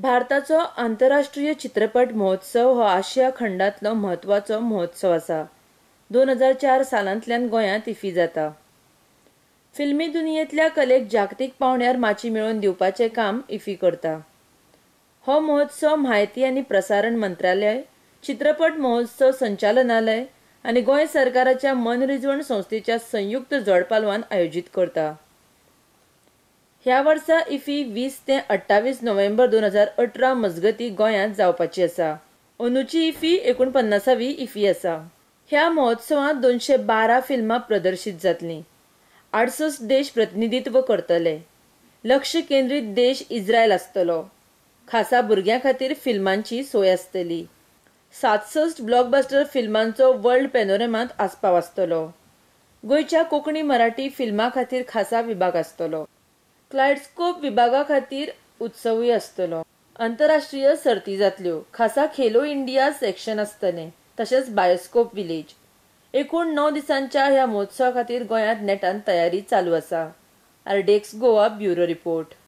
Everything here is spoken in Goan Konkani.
भारताचो आंतरराष्ट्रीय चित्रपट महोत्सव हो आशिया खंडांतलो म्हत्वाचो महोत्सव आसा. 2004 सालांतल्यान गोंयांत इफ्फी जाता. फिल्मी दुनियेंतल्या कलेक जागतीक पांवड्यार माची मेळोवन दिवपाचें काम इफ्फी करता. हो महोत्सव म्हायती आनी प्रसारण मंत्रालय, चित्रपट महोत्सव संचालनालय आनी गोंय सरकाराच्या मनरिजवण संस्थेच्या संयुक्त जोडपालवान आयोजीत करता. ह्या वर्सा इफ्फी 20 ते 28 नोव्हेंबर 2018 मजगतीं गोंयांत जावपाची आसा. अंदूची इफ्फी 49वी इफ्फी आसा. ह्या महोत्सवांत 212 फिल्मां प्रदर्शीत जातलीं. 68 देश प्रतिनिधित्व करतले. लक्ष केंद्रीत देश इस्रायल आसतलो. खासा भुरग्यां खातीर फिल्मांची सोय आसतली. 67 ब्लॉकबस्टर फिल्मांचो वर्ल्ड पॅनोरमांत आस्पाव आसतलो. गोंयच्या कोंकणी, मराठी फिल्मां खातीर खासा विभाग आसतलो. क्लायडस्कोप विभागा खातीर उत्सवूय आसतलो. आंतरराष्ट्रीय सर्ती जातल्यो. खासा खेलो इंडिया सेक्शन आसतलें. तशेंच बायोस्कोप विलेज. एकूण 9 दिसांच्या ह्या महोत्सवा खातीर गोंयांत नेटान तयारी चालू आसा. RDX Goa bureau report.